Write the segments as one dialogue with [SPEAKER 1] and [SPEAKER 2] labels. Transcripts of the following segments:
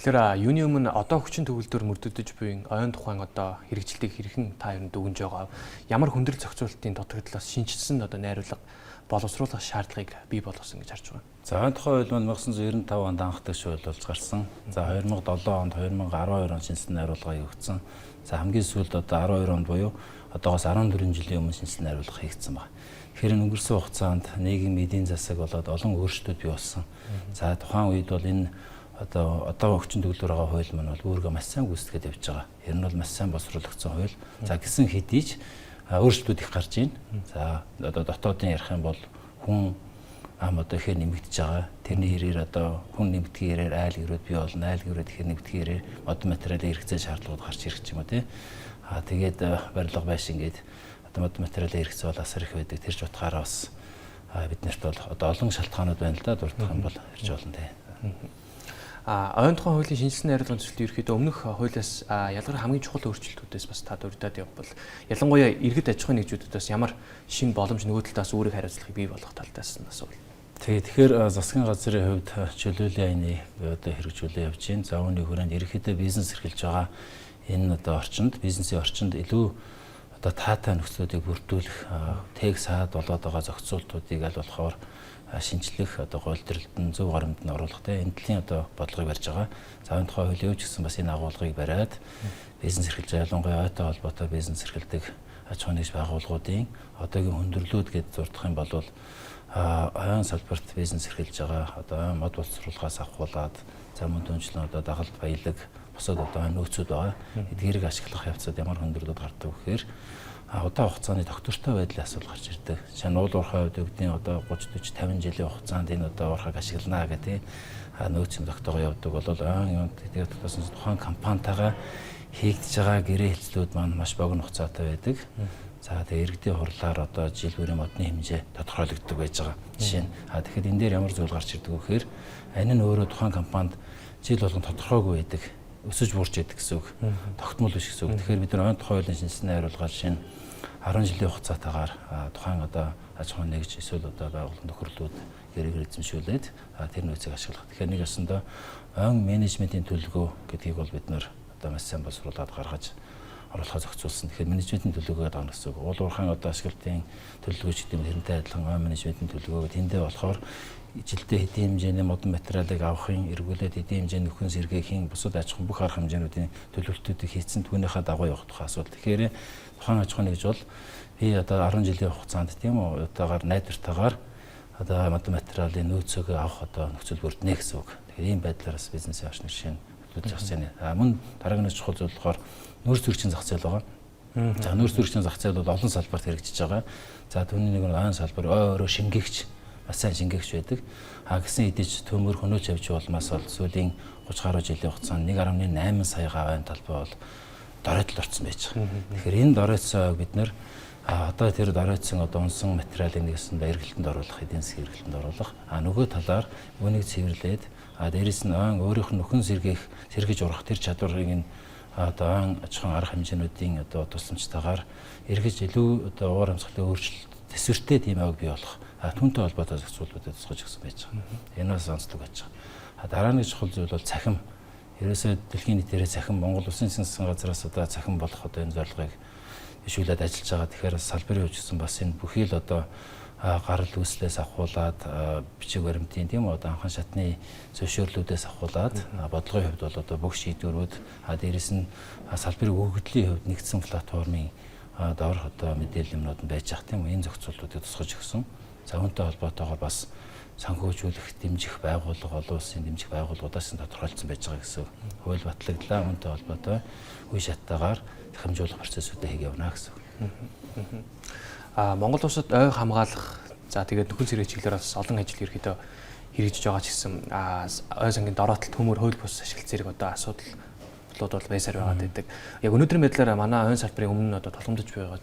[SPEAKER 1] Тэгэхээр юуны өмнө одоо хүчин төгөлдөр мөрдөгдөж буй ойн тухайн одоо хэрэгжилтийг хэрхэн та ер нь дүгнж байгаа, ямар хүндрэл зохицуултын дутагдлаас шинэчилсэн одоо найруулга боловсруулах шаардлагыг бий болгосон гэж харж байгаа.
[SPEAKER 2] За, ойн тухайн хууль маань 1995 онд анхдагч хууль болж гарсан. За, 2007 онд, 2012 онд шинэчилсэн найруулга хийгдсэн. За, хамгийн сүүлд одоо 12 онд буюу одоогоос 14 жилийн өмнө шинэчилсэн найруулга хийгдсэн байна. Тэгэхээр өнгөрсөн хугацаанд нийгэм, эдийн засаг болоод олон өөрчлөлтүүд бий болсон. За, тухайн үед бол энэ одоо хүчин төгөлдөр байгаа хууль маань бол үүргээ маш сайн гүйцэтгээд явж байгаа. Ер нь бол маш сайн боловсруулагдсан хууль. За, гисэн хэдий ч өөрчлөлтүүд их гарч байна. За, одоо дотоодын ярих юм бол хүн ам одоо ихээр нэмэгдэж байгаа. Тэрний хэрээр одоо хүн нэмэгдэхийн хэрээр айл гэрүүд бий болно. Айл гэрүүд ихээр нэмэгдэхийн хэрээр модон материалын хэрэгцээ шаардлагууд гарч ирэх юм уу, тий. Аа, тэгээд барилга байшин гээд одоо модон материалын хэрэгцээ бол асар их байдаг. Тэр ч утгаараа бас биднэрт бол одоо олон шалтгаанууд байна л да, дурдах юм бол ирж болно, тий.
[SPEAKER 1] А ойн тухайн хуулийн шинэчилсэн найруулгын төсөлд ерөөхдөө өмнөх хуулиас ялгарх хамгийн чухал өөрчлөлтүүдээс бас та дурдаад явбал, ялангуяа иргэд аж ахуйн нэгжүүдэд бас ямар шинэ боломж, нөгөө талаас үүрэг хариуцлагыг бий болгох талдаас нь асуувал.
[SPEAKER 2] Тэгээ, тэгэхээр засгийн газрын хувьд чөлөөлийн аяны одоо хэрэгжүүлээ явж байна. За, үүний хүрээнд ерөнхийдөө бизнес эрхэлж байгаа энэ одоо орчинд, бизнесийн орчинд илүү одоо таатай нөхцлүүдийг бүрдүүлэх, тэг саад болоод байгаа зохицуултуудыг аль болохоор шинчлэх, одоо голдролд нь, зөв горимд нь оруулах те энэ төрлийн одоо бодлогыг барьж байгаа. За, энэ тухай хуулийн ч гэсэн бас энэ агуулгыг бариад бизнес эрхэлж, ялангуяа ойтой холбоотой бизнес эрхэлдэг аж ахуйн нэгж байгууллагуудын одоогийн хүндрэлүүд гэж зурдах юм бол ойн салбарт бизнес эрхэлж байгаа одоо ойн мод боловсруулахаас авахуулаад, за, мөн түншлэн одоо дагалд баялаг, бусад одоо нөөцүүд байгаа. Эдгээрийг ашиглах явцад ямар хүндрэлүүд гардаг вэ гэхээр удаан хугацааны тогтвортой байдлын асуудал гарч ирдэг. Жишээ нь уул уурхай хувьд үүдний одоо 30 40 50 жилийн хугацаанд энэ одоо уурхайг ашигланаа гэх тийм нөөц юм тогтоогоо явдаг бол ойн юм тэгээд дотоос тухайн компанитайгаа хийгдэж байгаа гэрээ хэлцлүүд маань маш богино хугацаатай байдаг. За, тэгээ иргэдийн хурлаар одоо жил бүрийн модны хэмжээ тодорхойлогддог байж байгаа. Жишээ нь. Тэгэхээр энэ дээр ямар зүйл гарч ирдэг вэ гэхээр аль нь өөрөө тухайн компанид жил болгон тодорхойгүй байдаг, өсөж буурч яадаг гэсэн үг. Тогтмол биш гэсэн үг. Тэгэхээр бид нар ойн тухайн хуулийн шинэчилсэн найруулгаар жишээ нь 10 жилийн хугацаатаагаар тухайн одоо аж ахуйн нэгж эсвэл одоо байгууллагын тохирлууд гэрээгээр эзэмшүүлээд тэр нөөцийг ашиглах. Тэгэхээр нэг ёсондоо ойн менежментийн төлөвлөгөө гэдгийг бол бид нар одоо маш сайн боловсруулад гаргаж оруулахаа зохицуулсан. Тэгэхээр менежментийн төлөвлөгөө гэдэг гэсэн үг. Уул уурхайн одоо ашиглалтын төлөвлөгөө ч гэдэг юм, тэрнтэй адилхан ойн менежментийн төлөвлөгөө тэндээ болохоор жилдээ хэдийн хэмжээний модон материалыг авахын, эргүүлээд хэдийн хэмжээний нөхөн сэргээхийн, бусад аж ахуйн бүх арга хэмжээнүүдийн төлөвлөлтүүдийг хийцэн түүнийхээ дагуу явах тухай асуудал. Тэгэхээр тухайн аж ахуйн нэгж бол би одоо 10 жилийн хугацаанд, тийм үү, одоогоор найдвартайгаар одоо модон материалын нөөцөөгөө авах одоо нөхцөл бүрднэ гэсэн үг. Тэгэхээр ийм байдлаар бас бизнесийн орчин жишээ нь хөтлөж авах юм. А мөн дараагийн нэг чухал зүйл болохоор нүүрс төрөгчийн зах зээл байгаа. За, нүүрс төрөгчийн зах зээл бол олон салбарт хэрэгжиж байгаа. За, түүний нэг нь ойн салбар, ой өөрөө шингээгч, маш сайн шингээгч байдаг. А гисэн хэдий ч төмөр хөнөөлж явж улмаас бол сүүлийн 30 гаруй жилийн хугацаанд 1.8 сая ойн талбай бол доройтол орсон байж байгаа. Тэгэхээр энэ доройтсон ойг бид нэр одоо тэр доройтсон одоо унсан материалыг нэгсэндээ эргэлтэнд оруулах, эдийн засгийн эргэлтэнд оруулах. А нөгөө талаар үүнийг цэвэрлээд, а дээрэс нь ойн өөрийнх нь нөхөн сэргээх, сэргэж урах тэр чадварыг нь одоо ойн аж ахуйн арга хэмжээнүүдийн одоо тусламжтайгаар эргэж илүү одоо уур амьсгалын өөрчлөлт төсвөртэй тийм ойг бий болох, түүнтэй холбоотой зохицуулбуудыг тусгаж өгсөн байж байгаа. Энэ бас онцлог байж байгаа. Дараа нэг чухал зүйл бол цахим. Ерөөсөө дэлхийн нийтээрээ цахим, Монгол Улсын засгийн газраас одоо цахим болох одоо энэ зорилгыг бишүүлээд ажиллаж байгаа. Тэгэхээр салбарын хувьд гэсэн бас энэ бүхий л одоо гарал үүслээс авахуулаад бичиг баримтын, тийм үү, одоо анхан шатны зөвшөөрлүүдээс авахуулаад бодлогын хувьд бол одоо бүх шийдвэрүүд, дээрэс нь салбарын өгөгдлийн хувьд нэгдсэн платформын доор одоо мэдээлэл юмнууд нь байж ах, тийм үү, энэ зохицуултуудыг тусгаж өгсөн. За, үүнтэй холбоотойгоор бас санхүүжүүлэх, дэмжих байгууллага, олон улсын дэмжих байгууллагуудаас тодорхойлцсон байж байгаа гэсэн. Хууль батлагдлаа, үүнтэй холбоотой үе шаттайгаар хэмжүүлэх процессуудыг хийх явна гэсэн.
[SPEAKER 1] А Монгол улсад ой хамгаалах, за, тэгээд нөхөн сэргээ чиглэлээр бас олон ажил ерөөхдөө хэрэгжиж байгаа ч гэсэн ой сангийн дороотол, төмөр, хууль бус ашиглалт зэрэг одоо асуудлууд бол байсаар байгаад байдаг. Яг өнөөдрийн байдлаар манай ойн салбарын өмнө одоо тулгамдж байгаа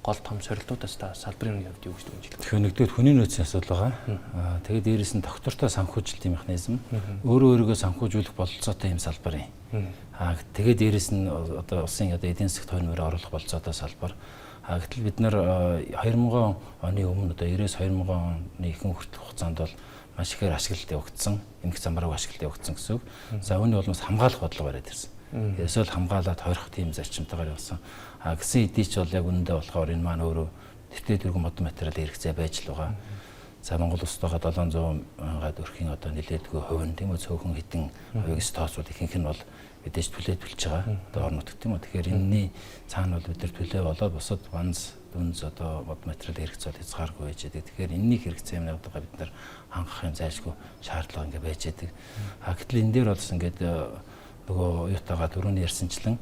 [SPEAKER 1] гол том сорилтуудаас та салбарын хувьд юу гэж дүгнж хэлэх вэ?
[SPEAKER 2] Тэгэхээр нэгдүгээр хүний нөөцийн асуудал байгаа. Аа, тэгээд дээрэс нь тогтвортой санхүүжилтийн механизм, өөрөө өөрийгөө санхүүжүүлэх бололцоотой юм салбар юм. Аа, тэгээд дээрэс нь одоо улсын одоо эдийн засагт хонь мөрөө оруулах бололцоотой салбар. Аа, гэтэл бид нар 2000 оны өмнө, одоо 90-с 2000 оны ихэнх хүртэлх хугацаанд бол маш ихээр ашиглалт явагдсан, эмх замбрааг ашиглалт явагдсан гэсэн үг. За үүний улмаас хамгаалах бодлого бариад ирсэн. Эсвэл хамгаалаад хорих тийм зарчимтайгаар явсан. А гэсэн хэдий ч бол яг үнэндээ болохоор энэ маань өөрөө тэртээ тэргүй модон материал хэрэгцээ байж л байгаа. За Монгол улсдаа 700 мянгаад өрхийн одоо нэлээдгүй хувь нь тийм үү, цөөхөн хитэн хувийг тооцвол ихэнх нь бол мэдээж түлээ төлж байгаа. Одоо орон нутагт тийм үү. Тэгэхээр энэний цаана бол бид нар түлээ болоод бусад ванз дүнз одоо мод материал хэрэгцээ бол хязгааргүй байж байгаа. Тэгэхээр энэний хэрэгцээ юм явдаг бид нар хангах юм зайлшгүй шаардлага ингээ байж байгаа. А гэтэл энэ дээр бол ингээд нөгөө юутайгаа дөрөвний ярьсанчлан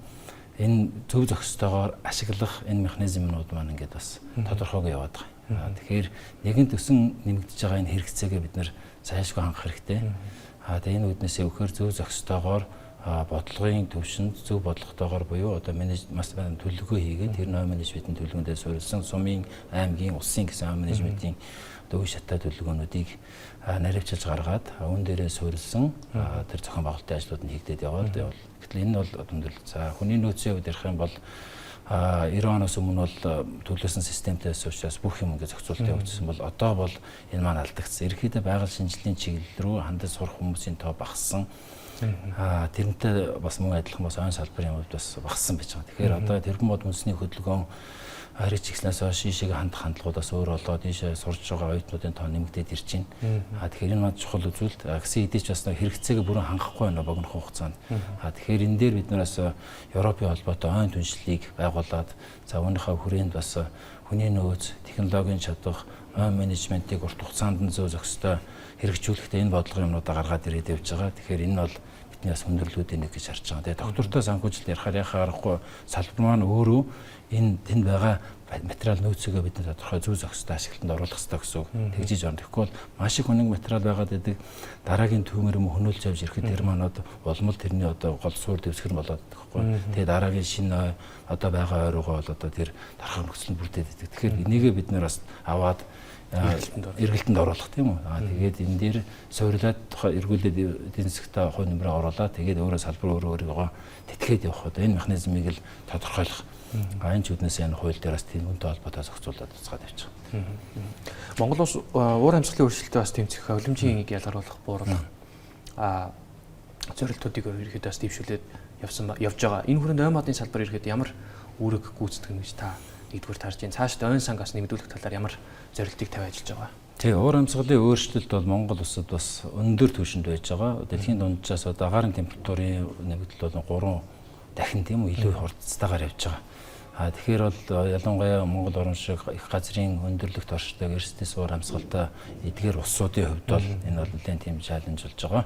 [SPEAKER 2] энэ зөв зохистойгоор ашиглах энэ механизмнууд маань ингээд бас тодорхойгүй яваад байгаа. Тэгэхээр нэгэнт өсөн нэмэгдэж байгаа энэ хэрэгцээгээ бид нар зайлшгүй хангах хэрэгтэй. Тэгээ энэ үүднээсээ өгөхөр зөв зохистойгоор бодлогын төвшөнд зөв бодлоготойгоор буюу одоо менежмент төлөвлөгөө хийгээд тэр нөө менежментийн төлөвлөгөөндөө суурилсан сумын, аймгийн, улсын гэсэн менежментийн одоо үе шаттай төлөвлөгөөнүүдийг наривчилж гаргаад үүн дээрээ суурилсан тэр зохион байгуулалтын ажлууд нь хийгдээд яваад явал. Гэтэл энэ бол өндөрлө. За хүний нөөцийн хувьд ярих юм бол 90 оноос өмнө бол төлөөсөн системтэй учраас бүх юм ингээ зохицуулалт явагдсан бол одоо бол энэ маань алдагдсан. Ерөнхийдөө байгаль шинжилгээний чиглэл рүү хандаж сурах хүмүүсийн тоо багассан. Тэрнтэй бас мөн адилхан бас ойн салбарын хувьд бас багассан байж байгаа. Тэгэхээр одоо тэрбум мод үндэсний хөдөлгөөн харьж ихснээс хойш ийшээгээ хандах хандлагуудаас өөр болоод ийшээ сурж байгаа оюутнуудын тоо нэмэгдээд ирж байна. Тэгэхээр энэ маань чухал үзүүлэлт. Гэсэн хэдий ч бас хэрэгцээгээ бүрэн хангахгүй байна богино хугацаанд. Тэгэхээр энэ дээр бид нараас Европын холбоотой ойн түншлэлийг байгуулад за үүнийхээ хүрээнд бас хүний нөөц, технологийн чадах, ойн менежментийг урт хугацаанд нь зөв зохистой хэрэгжүүлэхдээ энэ бодлогын юмнуудаа гаргаад ирээд явж байгаа. Тэгэхээр энэ бол бидний бас хүндрэлүүдийн нэг гэж харж байгаа. Тэгээ доктортой санхүүжилт ярихаар яхаа аргагүй салбар маань өөрөө энэ тэнд байгаа материал нөөцөөгөө бид нар тодорхой зөв зохистой ашиглалтанд оруулах хэрэгтэй гэсэн үг. Тэгжиж орно. Тэгэхгүй бол маш их үнэн материал байгаад байдаг. Дараагийн түүмэр юм хөнөөлж авч ирэхэд тэр маань одоо улмал тэрний одоо гол суур дэвсгэр болоод байдаг хгүй. Тэгээ дараагийн шинэ одоо байгаа ойруугаа бол одоо тэр тархах нөхцөл нь бүрдээд байдаг. Тэгэхээр энийгээ бид нар бас аваад эргэлтэнд оруулах тийм үү. Тэгээд энэ дээр суйрлаад эргүүлээд эдийн засгтаа хувь нэмрээ оруулаад тэгээд өөрөө салбар өөрөө өөрийгөө тэтгээд явах одоо энэ механизмыг л тодорхойлох. Энэ ч үднээс энэ хууль дээр бас тийм үнэтэй холбоотой зохицуулаад уцгаад явчих.
[SPEAKER 1] Монгол улс уур амьсгалын өөрчлөлтөд бас тэмцэх, олимжийн ялгаруулах, бууруулах зорилтуудыг ерөнхийдөө бас дэвшүүлээд явсан явж байгаа. Энэ хүрээнд ой модын салбар ерөнхийдөө ямар үүрэг гүйцэтгэх гэж та нэгдүгээр тарж байна. Цаашдаа ойн сангаас нэмэгдүүлэх талаар ямар зорилтыг тавиад ажиллаж байгаа?
[SPEAKER 2] Тэгээ уур амьсгалын өөрчлөлт бол Монгол улсад бас өндөр түвшинд байж байгаа. Дэлхийн дунджаас одоо агаарын температурын нэмэгдэл бол 3 дахин тийм үү илүү хурдцтайгаар явж байгаа. Тэгэхээр бол ялангуяа Монгол орн шиг их газрын өндөрлөгт оршдог эрсдэс уур амьсгалтай эдгээр улсуудын хувьд бол энэ бол нэлээд тийм чаленж болж байгаа.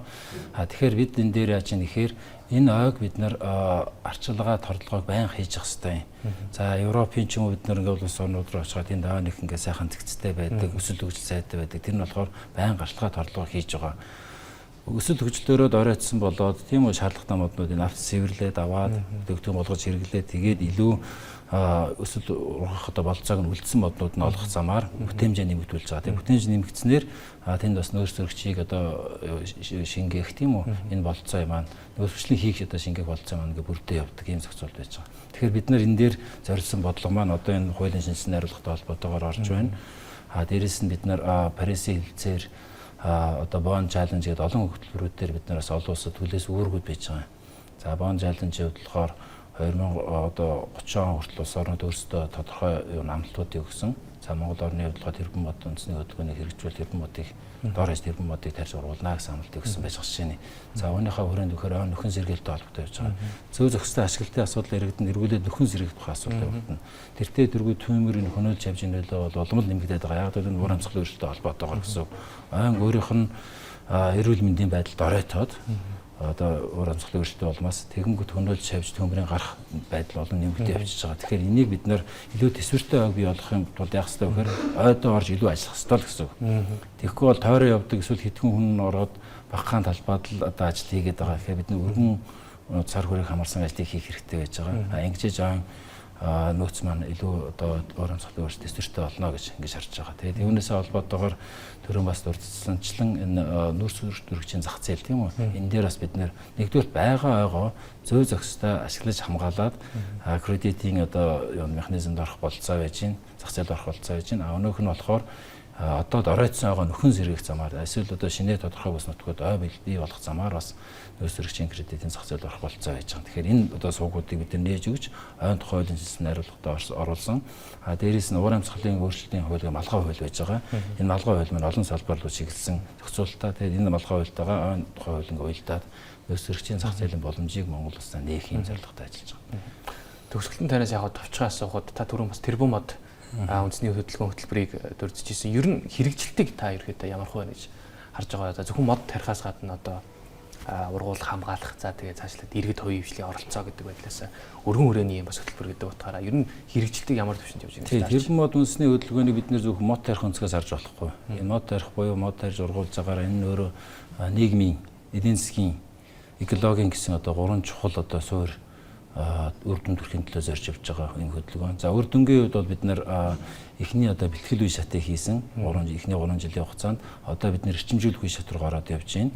[SPEAKER 2] Тэгэхээр бид энэ дээр яаж юм гэхээр энэ ойг бид нар арчилгаа, тордлогоог байнга хийж явах хэрэгтэй юм. За Европын ч юм уу бид нар ингээд улс орнууд руу очиход тэнд ой нэг ингээд сайхан зэгцтэй байдаг, өсөл хөгжил сайтай байдаг. Тэр нь болохоор байнга арчилгаа, тордлогоо хийж байгаа. Өсөл хөгжлөөрөө оройтсон болоод тийм үү шаардлагатай моднуудыг авч сэвэрлээд аваад дөгтөн болгож хэрэглээ. Тэгээд илүү өсөл ургах одоо болцоог нь үлдсэн моднууд нь олох замаар бүтээмжээ нэмэгдүүлж байгаа. Тэгээд бүтээмж нэмэгдснээр тэнд бас нөөц зөрөгчийг одоо шингээх тийм үү энэ болцоо маань нөөцчлэн хийх одоо шингээх болцоо маань ингээ бүрдээ явдаг ийм зохицуулт байж байгаа. Тэгэхээр бид нар энэ дээр зорилсон бодлого маань одоо энэ хуулийн шинжилсэн найруулгатай холбоотойгоор орж байна. Дээрэс нь бид нар Парисын хэлцээр одоо Bonn Challenge гэдэг олон хөтөлбөрүүд дээр бид нараас олон улсад хүлээс үүргүүд байж байгаа. За Bonn Challenge-ийн хувьд болохоор 2030 он хүртэл улс орнууд өөрсдөө тодорхой амлалтуудыг өгсөн. За Монгол орны хувьд болохоор тэрбум мод үндэсний хөдөлгөөнийг хэрэгжүүл тэрбум модыг дор хаяж тэрбум модыг тарьж уруулна гэсэн амлалтыг өгсөн байж байгаа жишээний. За үүнийхээ хүрээнд өгөхөр нөхөн сэргээлтэй холбоотой явж байгаа. Зөв зохистой ашиглалтын асуудал яригдана, эргүүлээд нөхөн сэргээх тухай асуудал явагдана. Тэртээ дөрвөө түүмэрийн хөнөөлж явж нөлөө бол улам л нэмэгдээд байгаа. Яг л энэ уур амьсгалын өөрчлөлттэй холбоотойгоор гэсэн. Ойн өөрийнх нь эрүүл мэндийн байдалд оройтоод одоо уур амьсгалын өөрчлөлтийн улмаас тэгэнгүүт хөнөөлж шавж төмрийн гарах байдал олон нэмэгдээ явчихж байгаа. Тэгэхээр энийг бид нэр илүү төсвөртэй ойг бий болгох юм тулд яах ёстой вэ гэхээр ойдоо орж илүү ажиллах ёстой л гэсэн үг. Тэгэхгүй бол тойроо явдаг эсвэл хэдхэн хүн ороод багахан талбайд л одоо ажил хийгээд байгаа. Тэгэхээр бид өргөн цар хүрээг хамарсан ажлыг хийх хэрэгтэй байж байгаа. Ингэж жаан нөөц маань илүү одоо уур амьсгалын өөрчлөлт төсвөртэй болно гэж ингэж харж байгаа. Тэгээд үүнээсээ холбоотойгоор түрүүн бас дурдсанчлан энэ нүүрс төрөгчийн зах зээл тийм үү? Энэ дээр бас бид нэгдүгээр байгаа ойгоо зөв зохистой ашиглаж хамгаалаад кредитийн одоо механизмд орох болцоо байж байна. Зах зээлд орох болцоо байж байна. Өнөөх нь болохоор Одоо оройтсон ойгоо нөхөн сэргээх замаар эсвэл одоо шинээр тодорхой бүс нутгууд ой бий болох замаар бас нөөц сэргэгчийн кредитийн зах зээл орох болцоо байж байгаа. Тэгэхээр энэ одоо суугуудыг бид нээж өгч ойн тухай хуулийн систем найруулгад оруулсан. А дээрээс нь уур амьсгалын өөрчлөлтийн хууль, малгай хууль байж байгаа. Энэ малгай хууль маань олон салбар руу чиглэсэн зохицуулалтаа. Тэгээд энэ малгай хуультайгаа ойн тухай хуулийг уялдаад нөөц сэргэгчийн зах зээлийн боломжийг Монгол улсаа нээх юм зорилготой ажиллаж байгаа.
[SPEAKER 1] Төгсгөлтөн танаас яг товчхон асуухад та түрүүн бас тэрбум мод үндэсний хөдөлгөөн хөтөлбөрийг дурдж ирсэн. Ер нь хэрэгжилтийг та ерөөдөө ямар хөө гэж харж байгаа. За зөвхөн мод тарихаас гадна одоо ургуулах, хамгаалах, за тэгээ цаашлаад иргэд хувийн хвшлийн оролцоо гэдэг байдлаас өргөн хүрээний юм бас хөтөлбөр гэдэг утгаараа ер нь хэрэгжилтийг ямар түвшинд явж байгаа
[SPEAKER 2] юм бэ? Тэрбум мод үндэсний хөдөлгөөнийг бид нэр зөвхөн мод тарих өнцгөөс харж болохгүй. Энэ мод тарих буюу мод тарьж ургуулж байгаараа энэ нь өөрөө нийгмийн, эдийн засгийн, экологийн гэсэн одоо гурван чухал одоо суурь үр дүн төрхийн төлөө зорж явж байгаа энэ хөдөлгөөн. За үр дүнгийн хувьд бол бид нэр эхний одоо бэлтгэл үе шатыг хийсэн 3 эхний 3 жилийн хугацаанд одоо бид нэр эрчимжүүлэх үе шат руу гараад явж байна.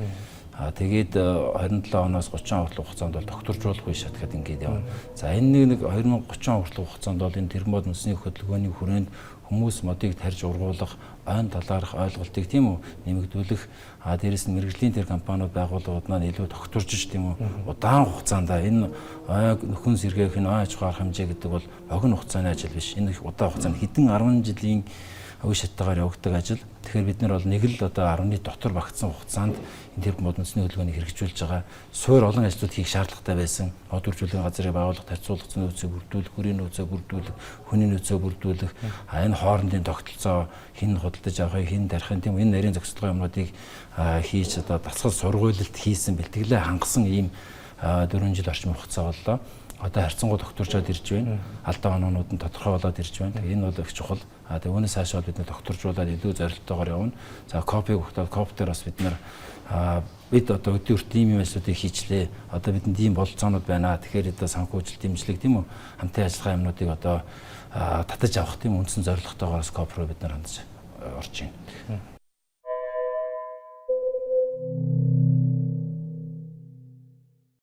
[SPEAKER 2] Тэгээд 27 оноос 30 он хүртэлх хугацаанд бол докторжуулах үе шат гэдэг ингээд явна. За энэ нэг 2030 он хүртэлх хугацаанд бол энэ тэрбум мод үндэсний хөдөлгөөний хүрээнд хүмүүс модыг тарьж ургуулах, ойн талаарх ойлголтыг тийм үү нэмэгдүүлэх, дээрэс нь мэргэжлийн тэр компаниуд байгууллагууд маань илүү тогтворжиж тийм үү удаан хугацаанд энэ ойг нөхөн сэргээх, энэ ой аж ахуй арга хэмжээ гэдэг бол богино хугацааны ажил биш. Энэ их удаан хугацаанд хэдэн 10 жилийн үе шаттайгаар явагддаг ажил. Тэгэхээр бид нар бол нэг л одоо 10-ны дотор багтсан хугацаанд энэ тэрбум мод үндэсний хөдөлгөөнийг хэрэгжүүлж байгаа. Суур олон ажлууд хийх шаардлагатай байсан. Мод үржүүлгийн газрыг байгуулах, харьцуулах нөөцийг бүрдүүлэх, хүрийн нөөцөө бүрдүүлэх, хүний нөөцөө бүрдүүлэх, энэ хоорондын тогтолцоо, хэн худалдаж авахыг, хэн тарихын тийм энэ нарийн зохицолгоо юмнуудыг хийж одоо дасгал сургуулилт хийсэн, бэлтгэлээ хангасан ийм 4 жил орчим хугацаа боллоо. Одоо харьцангуй докторжоод ирж байна. Алдаа оноонууд нь тодорхой болоод ирж байна. Тэгээ энэ бол их чухал. Тэгээ үүнээс цаашаа бид нэр докторжуулаад илүү зорилттойгоор явна. За копиг өгтөө коп дээр бас бид нар бид одоо өдөө өрт ийм юм ажлуудыг хийчлээ. Одоо бидэнд ийм бололцоонууд байна. Тэгэхээр одоо санхүүжилт, дэмжлэг тийм үү хамтын ажиллагаа юмнуудыг одоо татаж авах тийм үндсэн зорилготойгоор коп руу бид нар хандж орж байна.